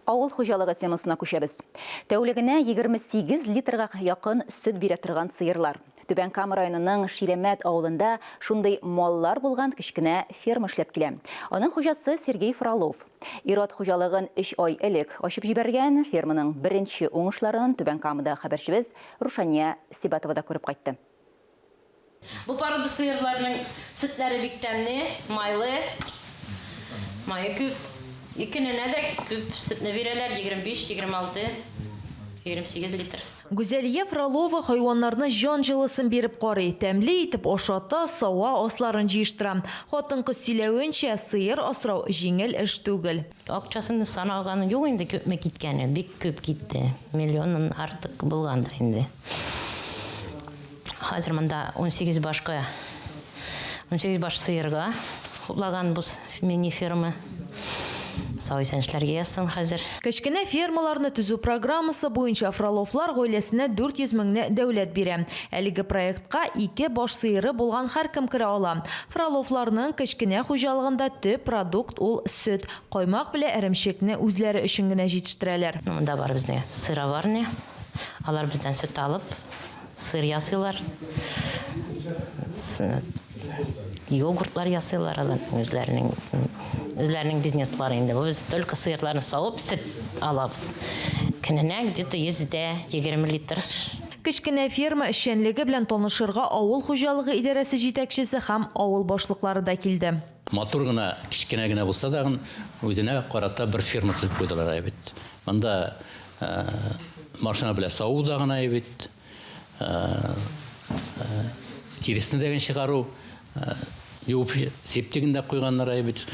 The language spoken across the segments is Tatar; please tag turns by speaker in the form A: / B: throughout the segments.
A: Авыл хуҗалыгы темасына күчәбез. Тәүлегенә 28 литрга якын сөт бирә торган сыерлар. Түбән Кама районының Ширәмәт авылында шундый маллар булган кечкенә ферма эшләп килә. Аның хуҗасы Сергей Фролов. Ир-ат хуҗалыгын өч ай элек ачып җибәргән. Ферманың беренче уңышларын Түбән Камада хәбәрчебез Рушания Сибатова да күреп кайтты.
B: Бу порода сыерларның сөтләре бик тәмле, майлы, мае күп. И көненә дә күп сөтне бирәләр, 25, 26, 28 литр.
C: Гүзәлия Фролова хайваннарны җан җылысын биреп карый, тәмле итеп ашата, сава, асларын җыештыра. Хатын-кыз сөйләвенчә, сыер асрау җиңел эш түгел.
B: Акчасын санаганы юк инде, күпме киткәне, бик күп китте, миллионнан артык булгандыр инде. Хәзер монда 18 башка 18 баш сыерга хуплаган бу мини-ферма. Сау-исән эшләргә язсын хәзер.
C: Кечкенә фермаларны төзү программасы буенча Фроловлар гаиләсенә 400 меңне дәүләт бирә. Әлеге проектка ике баш сыеры булган һәркем керә ала. Фроловларның кечкенә хуҗалыгында төп продукт ул сөт. Каймак белә эремчекне үзләре өчен генә җитештерәләр.
B: Монда бар безнең сыроварня. Алар бездән сөт алып, Сыр ясыйлар. Йогуртлар ясыйлар алар үзләренең үзләренең бизнеслары инде. Без только сыерларны савып сөт алабыз. Көненә где-то 120 литр.
C: Кечкенә ферма эшчәнлеге белән танышырга авыл хуҗалыгы идарәсе җитәкчесе һәм авыл башлыклары да килде.
D: Матур гына, кечкенә генә булса да, үзенә карата бер ферма төзеп куйдылар бит. Монда Машина белән саву да гына бит. Тиресне дә чыгару, юып септигын да куйганнар бит.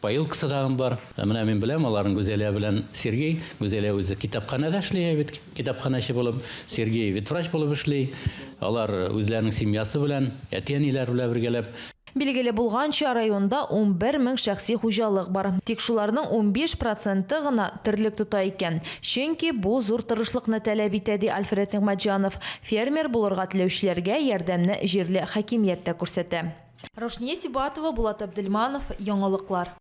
D: Поилкасы да бар. Менә мин беләм, аларның Гүзәлия белән Сергей. Гүзәлия үзе китапханәдә эшли бит, китапханәче булып. Сергей ветврач булып эшли. Алар үзләренең семьясы белән, әти-әниләре белән бергәләп.
C: Билгеле булганча, районда 11 мең шәхси хуҗалык бар. Тик шуларның 15 проценты гына терлек тота икән. Чөнки бу зур тырышлыкны таләп итә, ди Альфред Нигъмәтҗанов. Фермер булырга теләүчеләргә ярдәмне җирле хакимият тә күрсәтә. Раушния Сибатова, Булат Әбделманов, Яңалыклар.